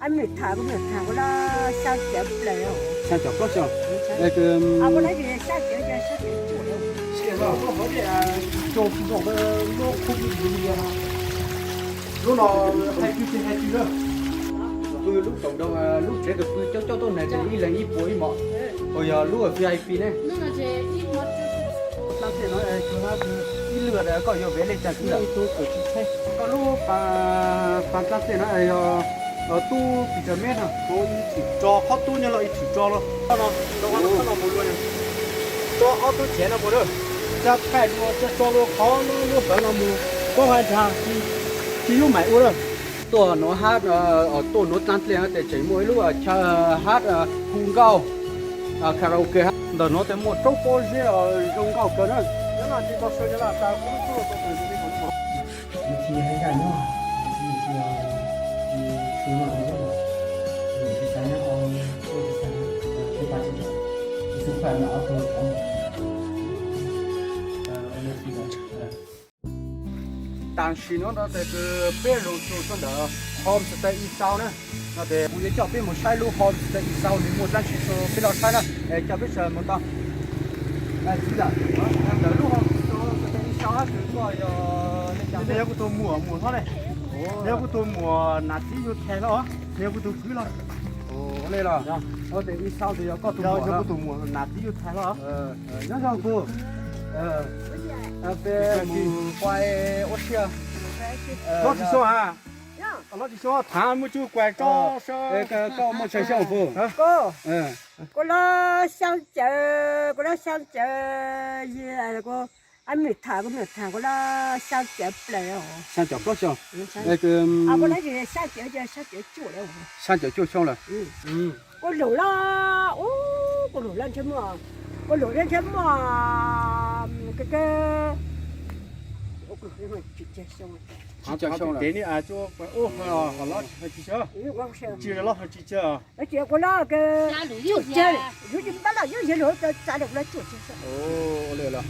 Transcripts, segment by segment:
Ab, mim tham kuv mim tham kuv lab xya cawv plaws. Xya cawv plaub xyoo. Ab, kuv lab xya cawv, xya cawv cuaj. Lub no hais pw tsis hais pw na. Pw lub koom doos, lub tsev tus pw coob coob tuaj nais ces ib leeg ib puas ib mos. Uas yog lub V I P ne. Ib lwm koj yuav vev li cas kuj yog. Koj lub pas dlaab txej no yog tub pes tsawg mev no? Kuv ib thwm tso, qhov tub nyob los ib thwm tso los. Tso ob tub chav no mus lawm, tsa phaij dua tsa tso dua qhov lub hlawv no mus, koj nqa nrag tsis yub maim ua lawm. Tuaj nuav hab, tuaj nuav dlaab dlej no tes tseem muaj ib lub chaw hab hu nkauj, karaoke hab. Ntawm nuav tes muaj roob pob zeb zoo nkauj kawg na. Tam sim no no tes kws peb zoo txug sab ntawm homestay Ixau na, no tes kuv yuav coj peb mus saib lub homestay Ixau nws muaj dlaab tsi rau peb lug saib na. Coj peb sawv mus tau. Txiv, ntawm lub homestay Ixau hab kws koj yog, nws yog kuv tug muam muam hlob ne. Nws yog kuv tug muam nam txiv yug thaig hlob, nws yog kuv tug kwv hlob. Ua li los, ua tes Ixau tes yog koj tug muam, yog kuv tug muam nam txiv yug thaig hlob. Nyob zoo kuv, peb mus quaj ua si. Hlob tsis xyoo a, hlob tsis xyoo thaam muaj tsuj kuas tso. Koj muaj tsawg xyoo kuv? Kuv lub xyoo cawv, kuv lub xyoo cawv, ab, mim tham kuv mim tham kuv lub xyoo cawv plaws. Xya cawv plaub xyoo. Kuv lub xyoo cawv, xya cawv cuaj. Xya cawv cuaj xyoo lawm. Kuv lug lub, kuv lug lub ntshe muaj, kuv lug lub ntshe muaj, tsis caug xyoo lawm. Tsis caug xyoo lawm. Tsis lub, tsis caug, lub npab lug yug yag lug txav lug lub cuaj caug xyoo.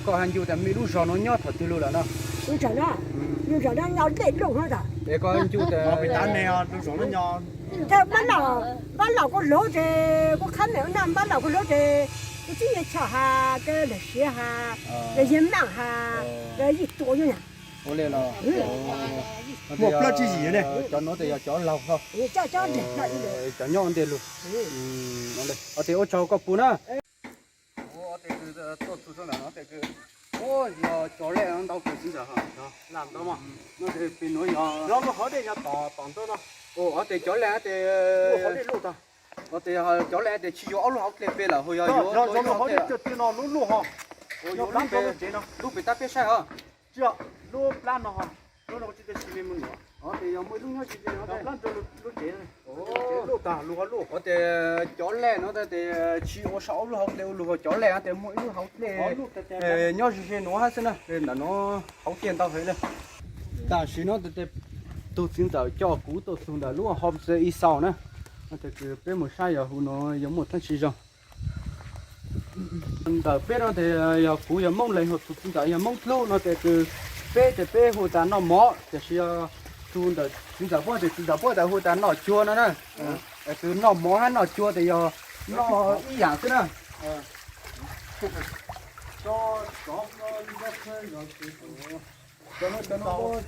Koj has ncu tas mej lub zog nuav nyob thaum twg lug lawm no? Lub zog no, lub zog no nyob dej lug no tas. Es koj ncu tas, npab lug, npab lug kuv lug ces kuv qhab mem ua noj, npab lug kuv lug ces kuv txib yawg Choj has, koj lawm siav has, koj yawg Maj has, koj yij tua yug na. Ua li los, muaj plaub tsib yim ne. Cov nuav tes yog cov laug hlo, cov nyob ua ntej lug. Ua tes ua tsaug koj puj na. Ua tes tuaj txug sab ntawm no tes, ua yog cov lej ntau kawg txiv ntxawm. Laj ntau mas, no tes pem nuav yog, lub hauv dej yog tom tom ntawd no. Ua tes cov lej tes, ua tes cov lej tes tsis yuav ob lub hauv dlej pem lawm, ho yog yuav lub hauv dlej no lub luj ho, lub pem tab peb saib ho. Tsis, lub plab no ho, lub no tsis tau si me mus nuav. Ua tes yog muaj ib lub nyob tsis tau, plab rau lub tsev. Lub tag lub ho lub. Ua tes cov lej no tes tsis ua sau ob lub hauv dlej ua lug, ho cov lej tes muaj ib lub hauv dlej nyob ze ze nuav hab xwb na. Ntawm nuav hauv dlej ntau heev le. Tam sim no tes tug txiv ntxawm coj kuv tuaj txug ntawm lub homestay Ixau na. No tes kws peb mus saib yog huv nuav yog muaj dlaab tsi zoo. Ntawm peb no tes yog kuv yog Moob Leeg, ho tug txiv ntxawm yog Moob Dlub no tes kws peb tes peb hu tas noj mov, tiam sis yog tug ntawm txiv ntxawm Puab tes txiv ntxawm Puab tas hu tas noj cuag no na. Kws noj mov hab noj cuag tes yog noj ib yaam xwb na.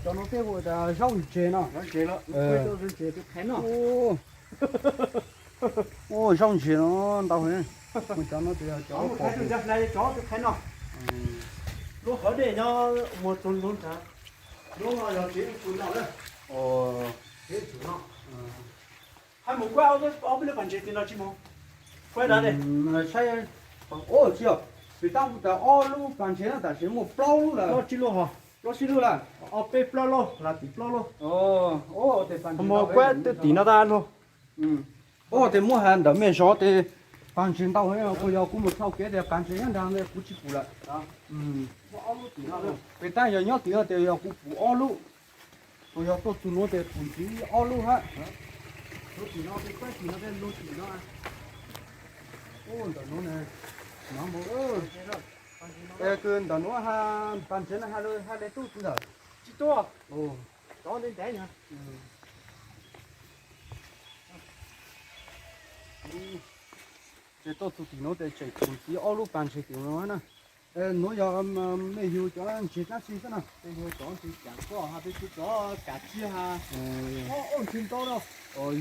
Cov nuav peb hu tas zaub ntses no. Zaub ntses no ntau heev. Cov no tes yog cov, lub hauv dej nyob muag tug lug nrad, lub no yog tsev ib tug no lawm. Tsev ib tug no. Hab mus kuaj ob peb lub pas ntses tim no tsis mus? Kuaj dab li. Saib, tsis yog, pem tab hu tas ob lub pas ntses no tam sim muaj plaub lub lawm. Plaub tsib lub ho. Plaub tsib lub lawm. Ob peb plaub lub, lam tim plaub lub. Mus kuaj twb tim no tag lug. Ua tes muab has ntawm mej zov tes pas ntses ntau heev, kuv yog kuv mus txhau kev tes pas ntses nyob nrag kuv tsis pum lawm. Pem tab yog nyob tim no tes yog kuv pum ob lub, kuv yog tuaj txug nuav tes pum ntxiv ob lub hab. Ntawm nuav, kws ntawm nuav pas ntses no has le tub txiv ntxawm? Tsis tub. Cov ntev ntev. Ces tuaj txug tim nuav tes tseem tshuav ntxiv ob lub pas ntses tim nuav na. Nuav yog mej yug cov ntses dlaab tsi xwb na? Peb yug cov ntses kav koj has, peb yug cov kav tsiaj has, ob ntses ntau no.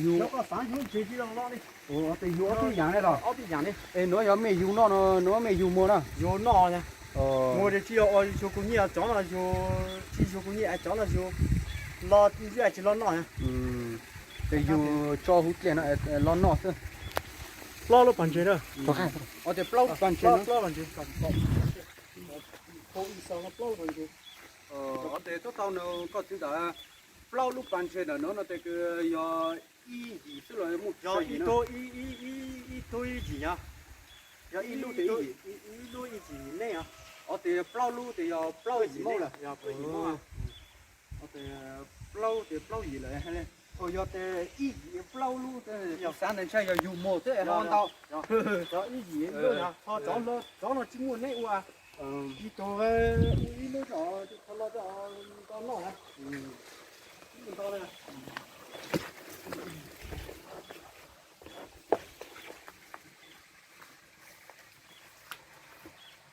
Yug koj xaav yug ntses tsi los los li. Tes yug ob peb yaam ne los? Ob peb yaam ne. Es nuav yog mej yug noj no, nuav mej yug muag na? Yug noj, muag tes tsi yog ua yug kuv nyiaj, cov no yug tsi yug kuv nyiaj, cov no yug los tsi los noj. Tes yug tso huv dlej no los noj xwb. Plaub lub pas ntses na. Tes plaub lub pas ntses no. Tes tuab tau nug koj txiv ntawd, plaub lub pas ntses ntawm no no tes kws yog ib yim xwb los muaj? Yog ib tug ib yim, yog ib lub tes ib yim, ib lub ib yim ne. Tes plaub lub tes yog plaub yim mob lawm. Tes plaub tes plaub yim lawm. Yog tes ib yim plaub lub, yog xav ntawd ntshai yog yug muag twb ho ntau. Yog ib yim lub, ho cov no tsi muaj neb ua. Ib tug ua ib lub, cov no noj.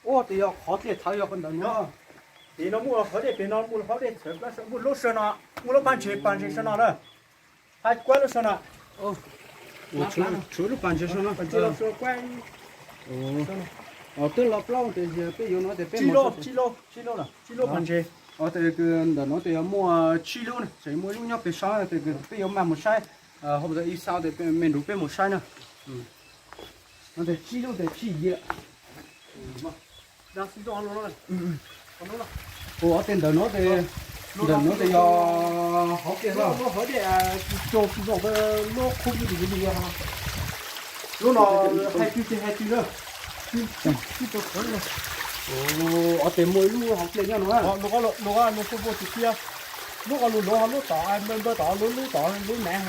Ua tes yog qhov dlej txhawv yog qhov ntawm no. Tes no muaj qhov dlej, tes no muaj qhov dlej txhawv, muaj lub sab no, muaj lub pas ntses, pas ntses sab no na. Hab kuab lub sab no. Tshuav lub pas ntses sab no. Twb los plaub tes peb yuav no tes peb tsib lub, tsib lub pas ntses. Tes ntawm no tes yog muaj tsib lub, tseem muaj ib lub nyob pem sab tes peb yuav maj mus saib. Hov ib xaus tes mej nrug peb mus saib na. No tes tsib lub tes tsib yim lawm. Ua tes ntawm no tes, ntawm no tes yog hauv dlej los? Lub no hais twg ces hais twg na. Ua tes muaj ib lub hauv dlej nyob no. Lub ko lub, lub ko lub tom, npawb tom lub, lub tom lub nav.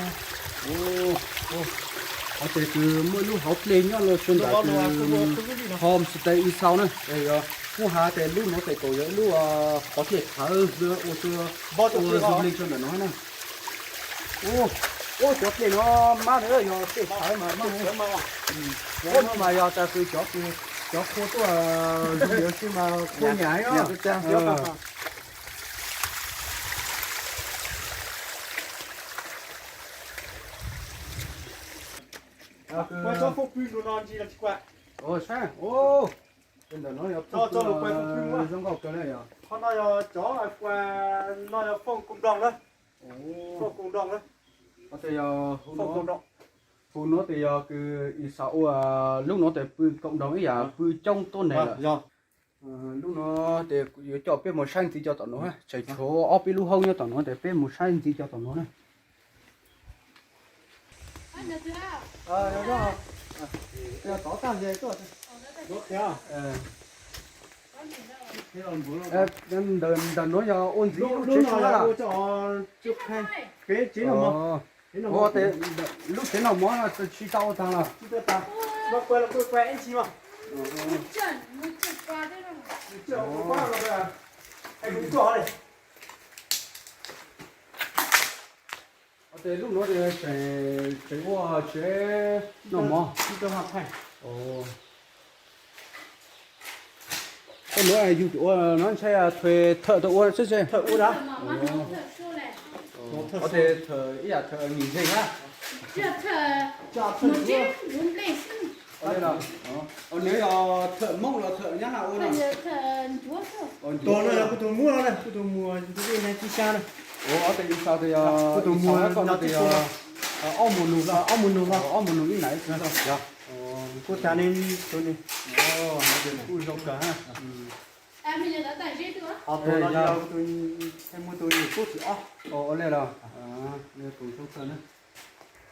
Ua tes kws muaj ib lub hauv dlej nyob los sawv ntawm kws homestay ib xaus na. Kuv has tes lub no tes kaum yog ib lub qhov dlej txhawv ua ua du lej sawv ntawm no na. Ua cov dlej no mab yog dlej txhawv mas mab. Cov no mas yog tas kws cov, cov qhua tuaj zoo yuav si mas qhua nyam. Ua cov foob pw no ntsis los tsis kua. Saib, ntawm no yog zoo nkauj kawg na yog. Qhov no yog cov kua, no yog foob koom đồng na. Foob koom đồng na. Tes yog hu no tes yog kws ib xaus ua lub no tes pw cộng đồng ib yam pw coob tuab neeg lawm. Lub no tes yuav coj peb mus saib ntxiv cov tom no, tseem tshuav ob peb lub hoob nyob tom no tes peb mus saib ntxiv cov tom no na. Ntawm no yog ua ntxiv lub tsev su lawm. Ua tes lub tsev noj mov no tsis tau ua taag los? Ua tes lub nuav tseem ua tsev noj mov. Tej nuav yug ua no ntshai thuê thợ tau ua xwb. Ua tes thợ ib yam thợ nghỉ dưỡng hab. Ua li no, nws yog thợ Hmoob los thợ Nyab Laj ua no? Tus no yog kuv tus muam no, kuv tus muam tus dej neeg tsis xya na. Ua tes yus xaus tes yog kuv tus muam no tes yog ob muam nus, ob muam nus ib nam ib txiv. Kuv tas ne, tus ne. Kuj zoo kawg. Tus no yog tus, muaj tus nyuam tub txiv ob. Ua li los, tus zoo kawg na.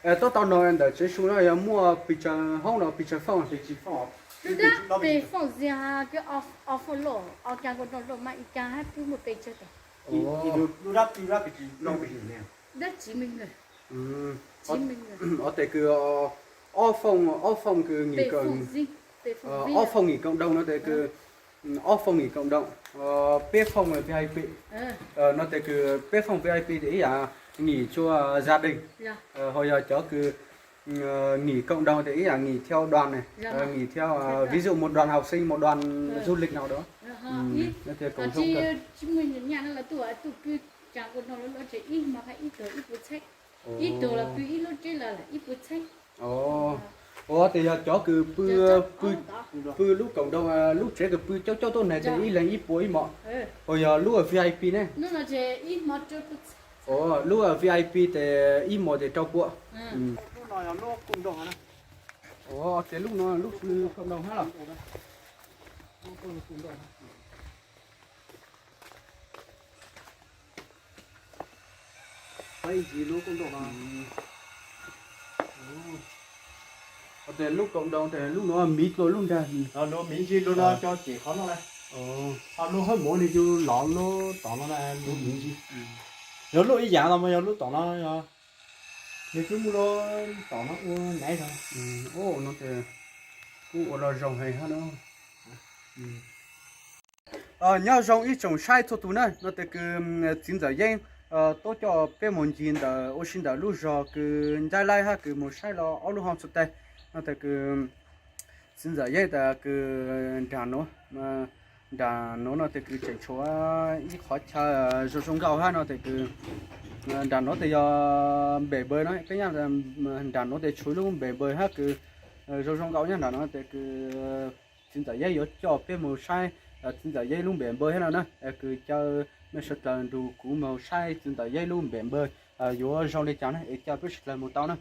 Tuab tau no ntawm tsev su no yog muaj pes tsawg hoob los pes tsawg foob? Lub dab pes foob ziag, ob foob loj, ob kaab nkaus noj loj mas ib kaab hab twb muaj pes tsawg tawm. Dab tsis me, ua tes kws ob foob, ob foob kws nghỉ cộng, ob foob nghỉ cộng đồng no tes kws ob foob nghỉ cộng đồng, peb foob VIP no tes kws peb foob VIP tes ib yam nghỉ cho gia đình, ho yog cov kws nghỉ cộng đồng thì ý là nghỉ theo đoàn này, nghỉ theo ví dụ một đoàn học sinh, một đoàn du lịch nào đó. Nó thì cộng đồng. Ua, ua, ces yog cov kws pw, pw lub cộng đồng, lub tsev kws pw coob coob tuab neeg ces ib leeg ib puas ib mos. Ua yog lub V I P ne? Ua, lub V I P ces ib mos ces rau puas. Ua, ces lub no lub pw cộng đồng hab los? Tes lub cộng đồng tes lub no miv dlua lub nrag. Lub miv ntsis lub no cov cem qhov no lawm. Lub hawb mov nws yug lov lub tom no na, lub miv ntsis. Yog lub ib yam los mas yog lub tom no, yog nws twb muaj lub tom no ua naiv zog. No tes kuj ua los zoo heev hab no. Nyob zoo ib tsoom saib txhua tus na, no tes kws txiv ntxawm Yeeb tub coj peb mus ncig ntawm ua si ntawm lub zog kws ncaib laib hab kws mus saib los ob lub hoo txhua tes. No tes kws txiv ntxawm Yeeb tas kws nram nuav, nram nuav no tes kws tseem tshuav ib qhov chaw zoo zoo nkauj hab no tes kws nram nuav tes yog npem npaws no peb nyob, nram nuav tes tshuav lub npem npaws hab kws zoo zoo nkauj nyob nram no tes kws txiv ntxawm Yeeb yuav coj peb mus saib txiv ntxawm Yeeb lub npem npaws hab no na, kws caw mej sawv dlawg nrug kuv mus saib txiv ntxawm Yeeb lub npem npaws yuav zoo li cas na, es caw peb sawv dlawg mus tau na.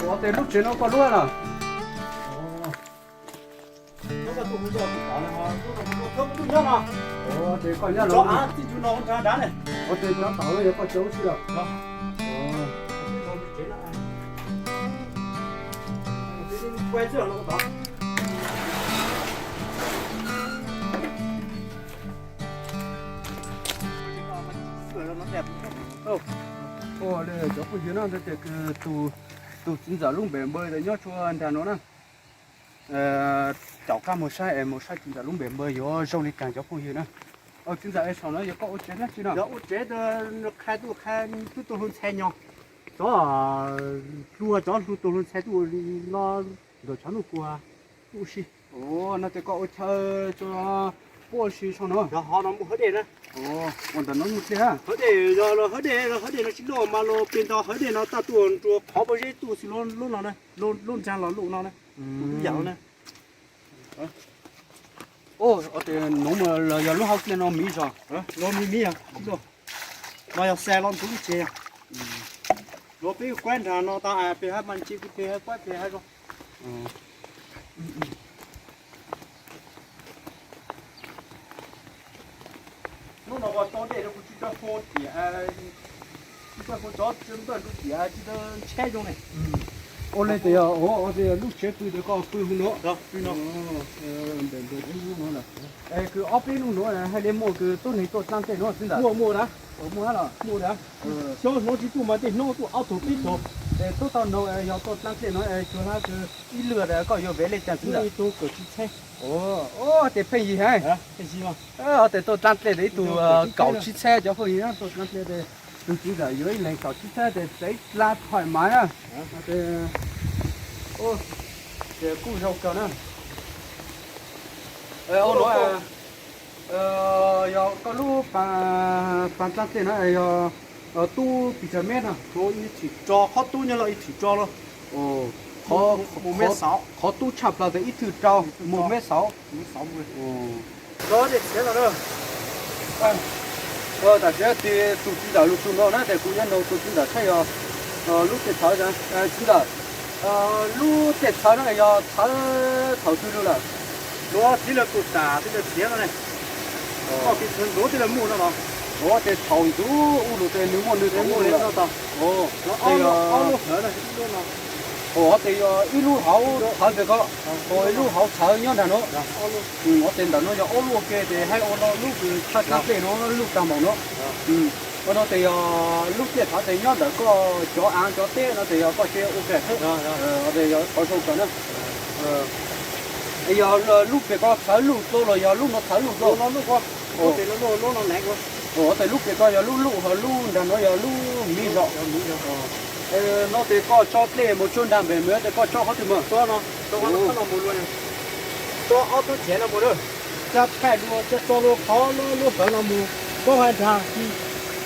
Ua tes lub tsev no koj lub los? Ua tes koj nyob los? Ua tes cov tom no yog koj cov lub tsev los? Ua li cov phooj ywg no tes kws tus txiv ntxawm lub npem npaws tes nyob tsua nrag no na. Caum koj mus saib es mus saib txiv ntxawm lub npem npaws yuav zoo li cas cov phooj ywg na. Txiv ntxawm, es saum no yog koj ua tsev dab tsi no? Yog ua tsev, qhai tuaj qhai, tuaj tua hluas ntxhais nyob, cov hluas, cov hluas tua hluas ntxhais tuaj no, nrog cov nuj kuag tuaj ua si. No ces koj ua chaw puab ua si saum no? Yog, hov no muaj hawv dej na. Ua ntawm no muaj thiab? Hawv dej, yog los hawv dej, hawv dej no tsis loj mas los peg nto hawv dej no tag tuaj nrua qhov pob zeb tuaj xwb lub no na, lub nraag los lub no na. Ib yam na. Tes nuav mas yog lub hauv dlej no miv zog? No miv miv, no yog xa los ntxuav lub tsev. Luag peb kuaib nrag no tau, peb hab mas ntse, peb hab kuaib peb hab zoo. Hnub no ua tau dej rau kuv tsis tau hu tias, tsis tau hu cov npawj rau tias tsis tau ntshab zoo ne. Ua li tes yog ua tias lub tsev pw tes koj pw hu no. Es kws ob peb hnub nuav haj li muaj kws tuab neeg tuaj dlaab dlej nuav txiv ntxawm? Muaj, muaj na. Muaj na. Xyov hnub tsis tuaj mas tej hnub tuaj ob tug peb tug. Es tub tau noog yog tuaj dlaab dlej nuav cuag hab kws ib lwg koj yuav vev le caag txiv ntxawm? Ib tug kaum tsib txheeb. Tes pheej yig heev. Tes tuaj dlaab dlej tes ib tug kaum tsib txheeb cov phooj ywg, tuaj dlaab dlej tes tus txiv ntxawm yuav ib leeg kaum tsib txheeb tes txeev dlaa thoj mav na. Ces kuj zoo kawg na. Yog koj lub paag dlaab dlej no yog Tub pes tsawg mev no? Qhov tub nyob los ib thwm rau los, qhov tub tshaj plaws tes ib thwm rau mus mev xauv. Tam sim tus txiv ntawm lus tug no na tes kuv yuav nug tus txiv ntawm saib yog lub tej txhawv, txiv ntawm, lub tej txhawv no yog txhawv thaum twg lug lawm? Txiv lawv tus tam txiv lawv siav no ne. Koj txiv txhawv ntxuav txiv lawv muaj no los? Ua tes thaum ntxuav ub lug tes nws muaj nws thaum ub lug lawm. Ua tes yog ib lub hauv txhawv pem ko, ua ib lub hauv txhawv nyob nrag no. Ua tes ntawm no yog ob lub ua ke tes hais ua no lub kws tshaj dlaab dlej no lub tag npaum no. Ua no tes yog lub dlej txhawv tes nyob ntawm koj cov av cov teb no tes yog koj tsev ua ke thiab. Ua tes yog qhov zoo kawg na. Yog lub pem ko txhawv luj dlua los yog lub no txhawv luj dlua? Ua tes lub pem ko yog lub luj ho lub nrag no yog lub miv zog. No tes koj tso dlej mus tsuag nrag npem mus tes koj tso qhov twg mas? Tso ob tug ciav no mus. Tsa thaij dua, tso dua qhov lub ntawd no mus, koj hais nrag,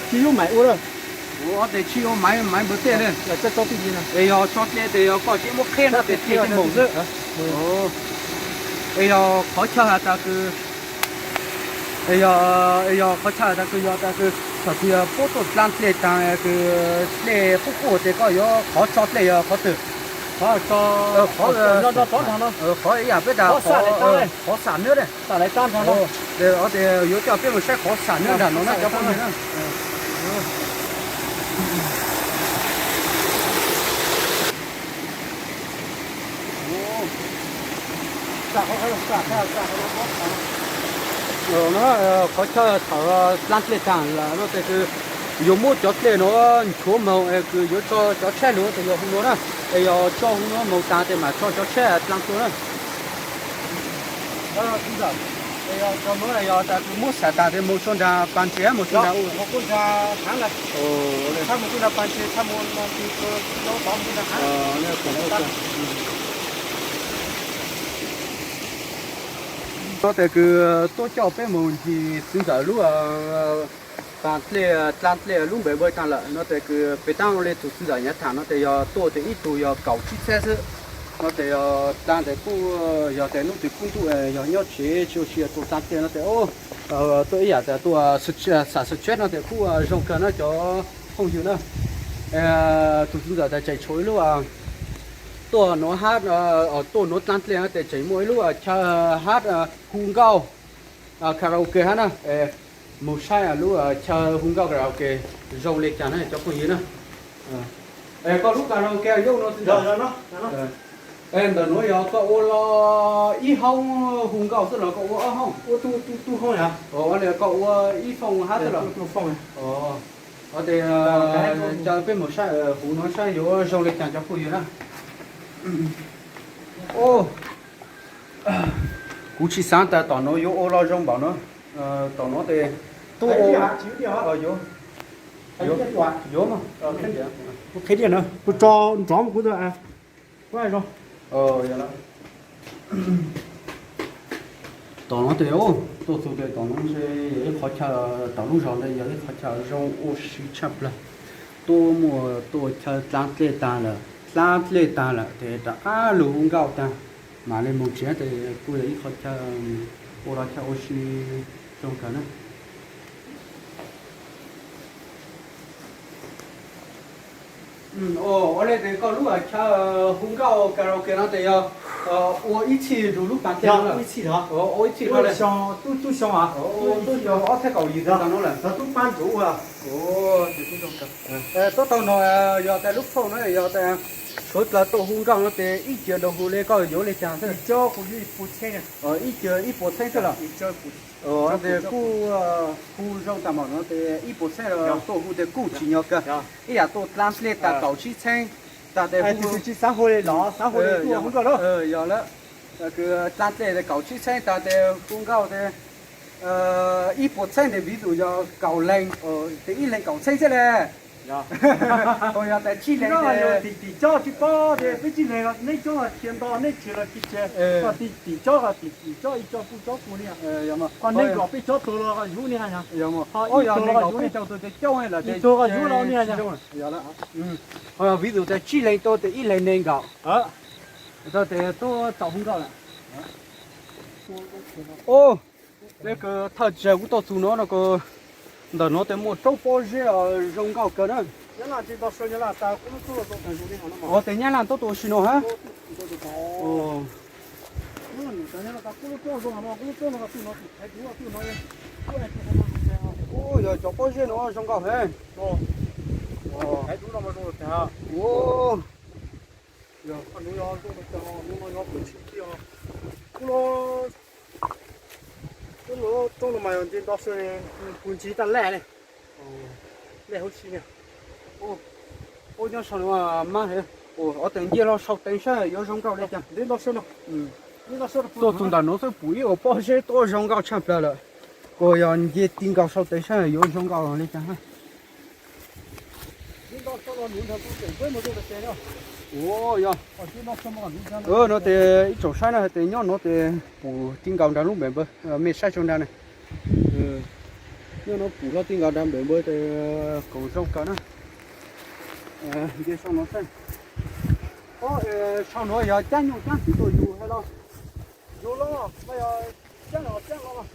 tsis yuav maim ua lawm. Ua tes tsis yuav maim, maim npawg tej li. Es yog tso dlej tes yog koj tsis muab qheb no tes dlej tsis moog xwb. Es yog qhov chaw has tas kws, es yog qhov chaw has tas kws yog tas kws thaum twg yog puab tuaj dlaab dlej taag kws dlej qub qub tes koj yuav qhov tso dlej yog qhov twg? Qhov, qhov ib yam peb tas qhov xam miab ne. Tes yuav coj peb mus saib qhov xam miab nrag no na cov phooj ywg na. Qhov chaw thaum dlaab dlej taag lawm no tes kws yuav muab cov dlej no nchuav moog es kws yuav tso cov tshaib lug tes yog hu no na. Es yog tso hu no moog taag tes mam tso cov tshaib dlaab dlua na. Cov nuav yog tas kws muab xam taag tes moog tsuag nrag pas ntses moog tsuag nrag u. No tes kws tuaj coj peb moog ncig txiv ntxawm lub pas dlej, dlaab dlej lub npawm npawg taag lawm no tes kws pem taab le tug txiv ntxawm nyav thaam no tes yog tuaj tes ib tug yog kaum tsib txheeb xwb. No tes yog dlaab tes kuj yog tes nub twg kuj ntuj yog nyob tsev tsis ua si tuaj dlaab dlej no tes tuaj ib yam tas tuaj xam subscribe no tes kuj zoo kawg na cov phooj ywg na. Tug txiv ntxawm tas tseem tshuav ib lub tuaj nuav hab, tuaj nuav dlaab dlej no tes tseem muaj ib lub chaw hab hu nkauj karaoke hab na. Moog saib lub chaw hu nkauj karaoke zoo le caag na cov phooj ywg na. Koj lub karaoke yog no txiv ntxawm? Ntawm nuav yog koj ua los ib hoob hu nkauj xwb los koj ua ob hoob? Ua tug hoob. Ua li koj ua ib foob hab xwb los? Ua tes coj peb moog saib huv nuav saib yuav zoo le caag cov phooj ywg na. Kuv tsis xaav tas tom nuav yuav ua los zoo npaum no. Tom nuav tes tuaj, yuav, kuv qhib diaj na, kuv tso nrov kuv. Tom nuav tes tuaj txug tes tom nuav ntshe yog ib qhov chaw, tom lub zog ntawd yog ib qhov chaw zoo ua si tshaj plawg. Tuaj muaj tuaj chaw dlaab dlej taag lawm, dlaab dlej taag lawm tes rov qab lug hu nkauj taag, mam li moog tsev tes kuj yog ib qhov chaw ua los chaw ua si zoo kawg na. Ua li tes koj lub chaw hu nkauj karaoke no tes yog ua ib txhij nrug lub pas dlej no? Ua ib txhij, ua ib txhij, tub xyoo ob txhiab kaum yim txug no lawm. Tub pab ntsuav ua. Tab tau no yog tas lub phauj no yog tas suav dlawg tuaj hu nkauj no tes ib cag nrug hu le koj yuav le caag xwb? Ib cag ib puas txheeb xwb los? Tes kuj hu zoo tas mam no tes ib puas txheeb los tuaj hu tes kuj tsim nyog kawg. Ib yam tuaj dlaab dlej tas kaum tsib txheeb, tas tes hu tsis xaav hu le los xaav hu le tuaj hu nkauj los? Yog lawm, dlaab dlej tes kaum tsib txheeb tas tes hu nkauj tes ib puas txheeb tes vis tus yog kaum leeg tes ib leeg kaum txheeb xwb le. Yog, yog tas tsib leeg tim tim cob tsis paub tias peb tsib leeg los neb cob los khiav nto, neb khiav los khiav tseg, tim tim cob los tim tim cob ib co kuj cob kuj li. Ho neb nkaum peb cob tuag los yuav li yog, ho ib tug los yuav li, ib tug los yuav los li yog. Ho vis tus tas tsib leeg tau tas ib leeg nees nkaum, tau tas tuaj tau hub nkauj lawm. Peb kws thawj tsam kuv tuaj txug no no kws ntawm no tes muaj roob pob zeb zoo nkauj kawg na. Ua tes nyab laj tuaj ua si no hab. Yog cov pob zeb no zoo nkauj heev. Roob no mas nce nto sab, kuv ntsis tag laj ne. Laj huv si ne. Ub, nyob sau no mas, ob tug nce los sau teev saib yuav zoo nkauj li cas. Tuaj txug ntawm no xwb pum ib ua pob zeb tuaj zoo nkauj tshaj plaws lawm. Kuv yog nce ti nkaus sau teev saib yuav zoo nkauj li cas. Yog, no tes ib tsoom saib no tes nyob no tes pum ti nkaus nram lub npem npawg, mej saib tso nrag ne. Nyob no pum hlo ti nkaus nram npem npawg tes kaum zoo kawg na. Nce sau no saib. Sau no yog caab nyuj caab twm tuaj yug hab los? Yug los mas yog caab los caab los.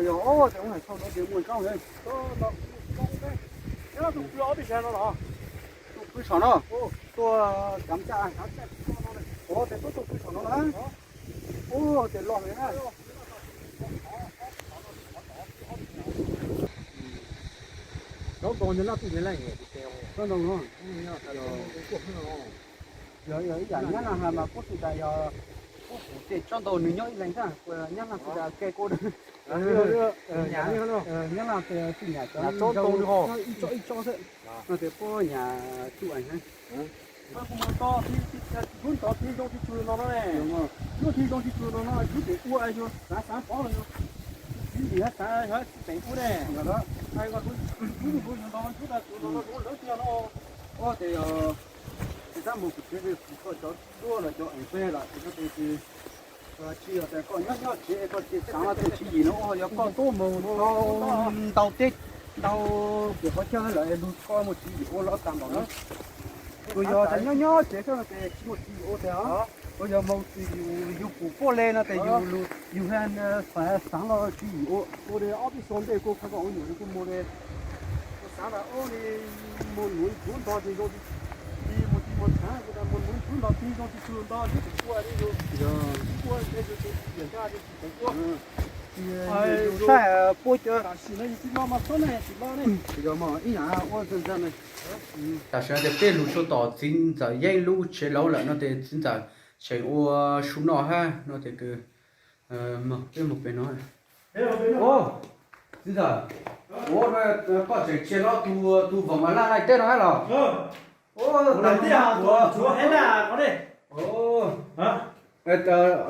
Yog, tes ua hais sau no tes muaj zaub heev. Nyob tus pw ob peb sab no los? Tus pw saum no. Tuaj kav caj, ua tes tuaj tuaj pw saum no na. Ua tes los na. Zaub ntau nyob nab tuj nyob laj, zaub ntau no. Yog ib yam nyab laj has mas kuj xwm tas yog kuj pum tej tsob ntau nws nyob ib leeg xwb, nyab laj xwm tas ke kuj nyab laj xwm nyam cov ib tsob ib tsob xwb, no tes puab nyam cuj eeg. Lub ntawd tsis zoo tsis tshua no no ne. Lub tsis zoo tsis tshua no no, lub pem ua yog xav xav pov los yog txiv ntim xav yog tsis pem ua ne. Lub ntawd yog no lub ntawd lub ntawd tiag no. Ua tes yog tes tab mus kuv tsev kuv koj cov duab los cov eev peg los tes no tes tsis yog tas koj nyob nyob tsev koj tsis xaav los tes tsis yim no ua yog koj tuaj mus ntau teb ntau pem qhov chaw lawm lug koj muaj tswv yim ua los tag npaum no. Kuv yog tas nyob nyob tsev xwb no tes tsis muaj tswv yim ua tes os. Kuv yog moog txwm yug pum puab le no tes yug ha xaav los tswv yim ua. Ua li ob peb xyoo ntej kuv qha kom ua nyuam li kuv mus li, kuv xaav tas ua li mus nuv ntsuav nto tes zoo tsis, mus tsis mus tshaav kuv tas mus nuv ntsuav nto tes zoo tsis tshua nto li ua li yug ua tes yug tes yam ncaj li tsis teev ua. Saib puab cov tam sim no yug tsis los mas txhob ne tsis los ne. Yog mas ib yam ua ntxawg ntxawg ne. Tam sim no tes peb lug tshua tom txiv ntxawm Yeeb lub tsev laug lawm no tes txiv ntxawm tseem ua su noj hab no tes kws peb mus pem no. Txiv ntxawm, ua koj tseem tsia los tus voos mas laj laj teb no hab los?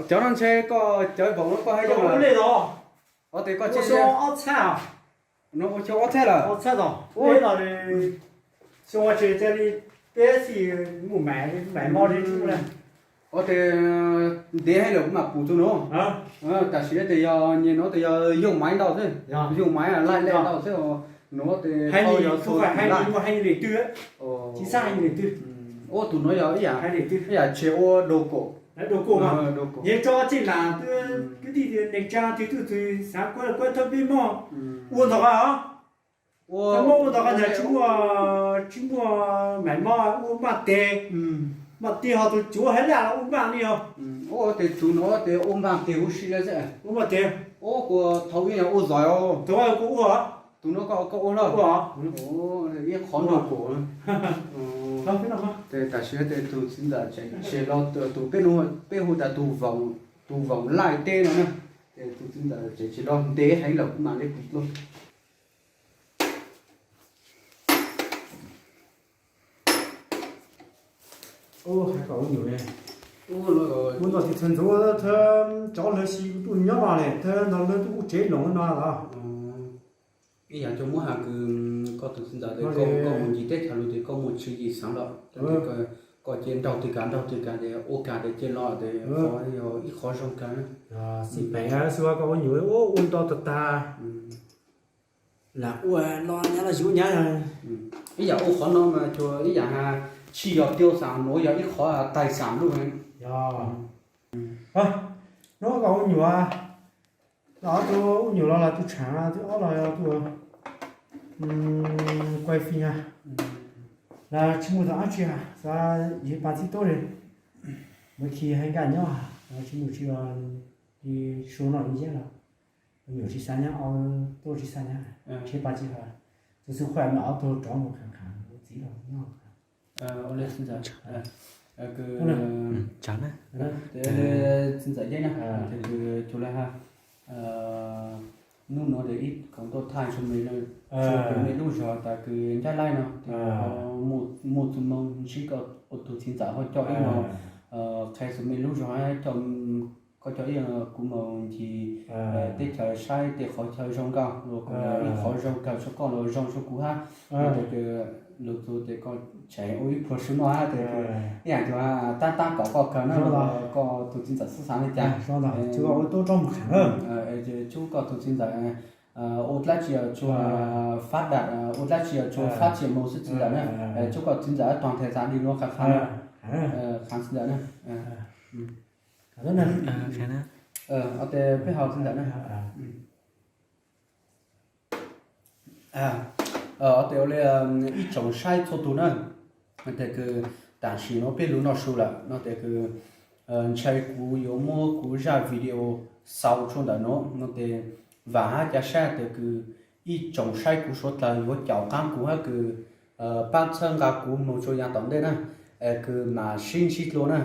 Cov no ntshe koj cov voos koj hab yog os tes koj tsia no ua xyoo ob txhiab lawm. Ua tes ntev heev lawm kuv mam pum tug no. Tam sim no tes yog nyem no tes yog yoog maiv ntau xwb, yoog maiv laj laj ntau xwb. No tes ua tus no yog ib yam, ib yam tshia ua dau kaum. Yog tso txij lam kwv tij neeg tsa twg twg xav kuab kuab thawj peb moj ua ntog os. Ua moj ua ntog qhov ntawd tsis muaj, tsis muaj maim moj ua maj teg, maj teg ho tus cuav hab laj los ua maj li os. Ua tes tus no tes ua maj teg huv si xwb. Ua maj teg. Ua kuv thaum ub yog ua zog os. Tus no koj ua los? Ib qhov dau kaum. Tam sim no tes tus txiv ntxawm tseem tsia los tus peb hu tas tus voos laj teb no na. Tes tus txiv ntxawm tseem tsia los ntev heev lawm kuv mam li pum dua. Mus ntawm tim txhua ntxuv thawb cov lawv si kuv tuaj nyob no ne, thawb ntawd lawv tuaj ua tsev loos no los? Ib yam cov muab has kws Koj tus txiv ntxawm, koj mus ncig teb chaws lug ces koj muaj tswv yim xaav los, koj cia nraug twg kag nraug twg kag ces ua kag ces cia los ces qhov yog ib qhov zoo kag na. Xij peem xwb, koj ua nyuam ua nto tag tag, lam ua no nyab los tsis ua nyab. Ib yam ua qhov no mas cuag ib yam has, tsis yog tiag xaam, nuav yog ib qhov taig xaam lug. Yog, nuav koj ua nyuam, ob tug ua nyuam los, los tus tshaav, tus ob los yog tus kuaj fij na, los tsis muaj tau dlaab tsi, xav yog pas txib tuab li, muaj khi hais nkaj nyob, tsis muaj tsi, li su noj li yeeb los, ua nyuam tsis xav nyab, ob tug tsis xav nyab, tsis pas tsis has, tus xwb qhuaj no ob tug rov mus khav khav txiv los nyob. Txiv ntxawm yeeb na, tes kws cuag le has, nub nuav tes ib koom tuaj thaij tso me, tso kuv me lub zog tas kws Ncaib Laij no, muaj txuj moo ntsib koj ua tug txiv ntxawm ho coj ib moog, qha txug me lub zog, koj coj ib, kuv moog ncig teb chaws saib tej qhov chaw zoo nkauj los kuj ib qhov zoo kawg rua koj los zoo rua kuv hab. Tes kws lug txug tes koj tseem ua ib pluag su noj hab tes kws ib yam cuag tab tab kaum koj kawg na, koj tug txiv ntxawm xub xaav le caag. Cub koj tug txiv ntxawm ua dlaab tsi tshua fab dam, ua dlaab tsi tshua fab tsim moog xwb txiv ntxawm na. Cub koj tug txiv ntxawm tuag nthe xaav di nuav qha qha, qha txiv ntxawm na. Tes peb ho txiv ntxawm na. Tes ua le ib tsoom saib txhua tug na, tes kws tam sim nuav peb lug noj su lawm no tes kws ntshai kuv yuav muab kuv zaj video xaus tsua ntawm nuav no tes vaam hab ca sab tes kws ib tsoom saib kuv suav dlawg yuav caum qaab kuv hab kws paab txhawb nqa kuv moog tsua yaav tom ntej na, kws maam sib ntsib dlua na.